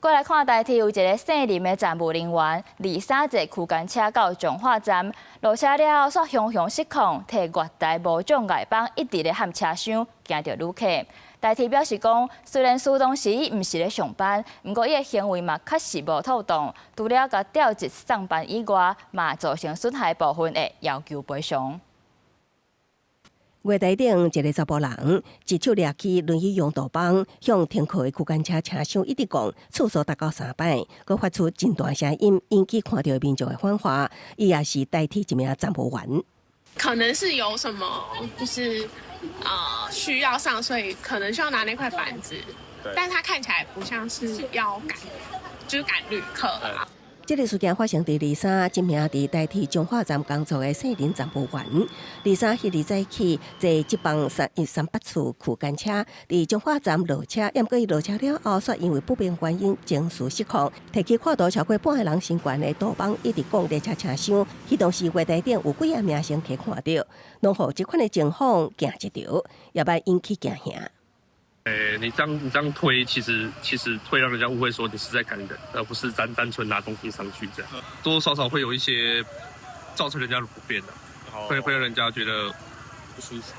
過來看台鐵有一个姓林的站務人員，禮三坐區間車到彰化站，落車了後，煞雄雄失控，提月台無障礙板一直咧撼車廂，驚著旅客。台鐵表示講，雖然事當時伊毋是咧上班，毋過伊的行為嘛確實無妥當，除了共調職送班以外，嘛造成損害部分會要求賠償。月台頂一个查埔人，一手掠起輪椅用導板，向停靠的區間車車廂一直摃，次數達到三擺，閣發出真大聲音，引起看著民眾的反話。伊也是台鐵一名站務員。可能是有什麼，就是需要上，所以可能需要拿那塊板子，但他看起來不像是要趕，就是趕旅客啊。這个事件發生佇禮三，這名佇台鐵彰化站工作的姓林站務員，禮三彼日早起坐這班313八次區間車，佇彰化站落車，毋過伊落車了後，煞因為不明原因情緒失控，提起闊度超過半个人身懸的導板，一直摃列車車廂。彼當時月台頂有幾仔名乘客看著，攏予這款的情況驚一著，也捌引起驚嚇。欸，你這樣推，其實會讓人家誤會說你是在趕人，而不是單單純拿東西上去這樣，多多少少會有一些造成人家的不便的，會讓人家覺得不舒服。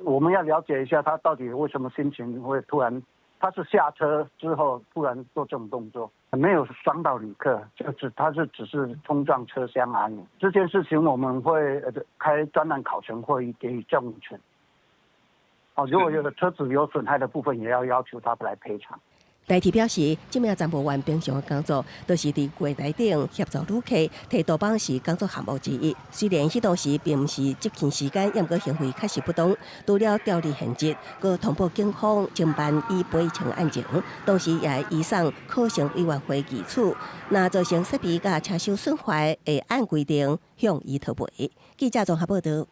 我們要了解一下他到底為什麼心情會突然，他是下車之後突然做這種動作，沒有傷到旅客，就是他是只是衝撞車廂而已。這件事情我們會開專案考勤會議給予重懲。哦，如果有的車子有損害的部分，也要要求他來賠償。台鐵表示，這名站務員平常的工作都是佇月台頂協助旅客提導板是工作項目之一。雖然彼當時並毋是執勤時間，毋過行為確實不當。除了調離現職，閣通報警方偵辦以賠償案情，同時也會移送考成委員會議處。若造成設備佮車廂損壞，會按規定向伊討賠。記者綜合報導。